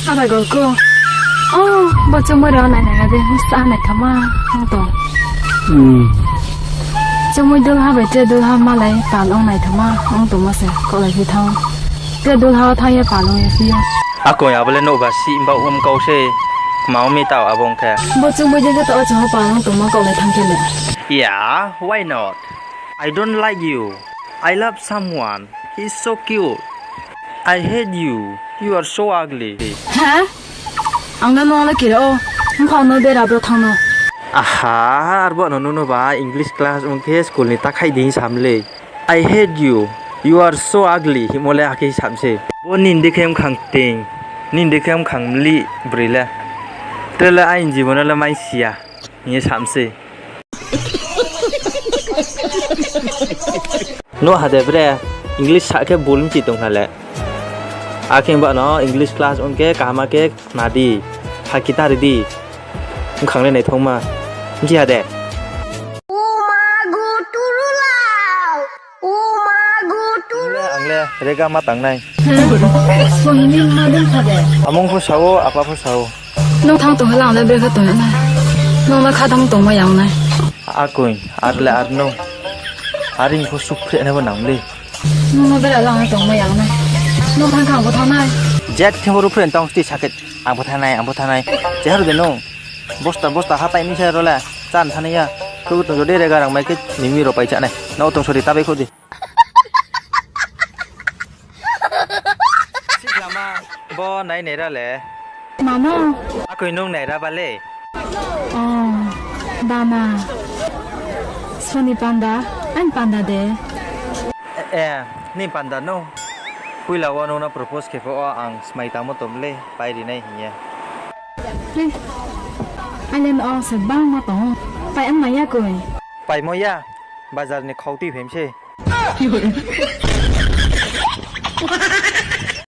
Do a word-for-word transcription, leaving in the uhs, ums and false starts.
Ada golku. O, bo chumui rao nai nai ya de, sa naithaoma ong tong. Chumui dulha bai tre dulha malai pal ong naithaoma ong tongmo se, kaohlai phi thanng. Tre dulha wo thanng ye pal ong ye phi yo. Akoi abo le nouhba sih ba um kau se, kma ong mi tao abo ong khe. Bo chumui dei khe taoh wo chung pal ong tongmo kaohlai thanng khe le. Yeah, why not? I don't like you. I love someone. He's so cute. I hate you. You are so ugly. Ha? Ang no nung le kira o. Bkha no bera bro thanng no. Aha, arbo no nuno ba English class ong khe school ni ta khai di hing sam le. I hate you. You are so ugly. Himo le akhe sam se. Bo nini dei khe mkhang ting. Nini dei khe mkhang mlih broi le. Tre le aini jibono le mai si ya. Hing ye sam se. Nuh ha de bre, English sa khe bul mchi tong ha le. Akhe ba no English class ong khe kaham khe khna di, ha kita ri di. Bkhang le naithaoma. Mchi ha de. Le ang le rega ma tang nai. Amung pho sa ou, apa pho sa ou. Nung thanng tong ha le ang le brekhe tong ya nai. Nung le kha tang tongma yang nai. Akoi, ar le ar no. Are pho sukphre nai bo nang le. Nung no bera le ang le tongma yang nai. Nung thanng khe ang bo thanng nai. Jet thing bo ruhphre tong sti sakhe ang bo thanng nai, ang bo thanng nai. Cheharu de nung. Bosta bosta hatai mi se ro le. Chan thanng ya. Kru tong jodi rega rang mai khe nimi ro pai cha nai. Nao tong sori ta bai kho di. Siklama, bo nai naira le. Mano. Akoi nung naira ba le. O, bana. Soni panda, aini panda de. E, e, ni panda no. Puila wo nung no propose khe pho o ang smai tangmo tom le, pai ri nai hing ye. Ai le no se bangma tong ou. Pai ang mai ya koi. Paimo ya, bazar ni khau tui phaim se.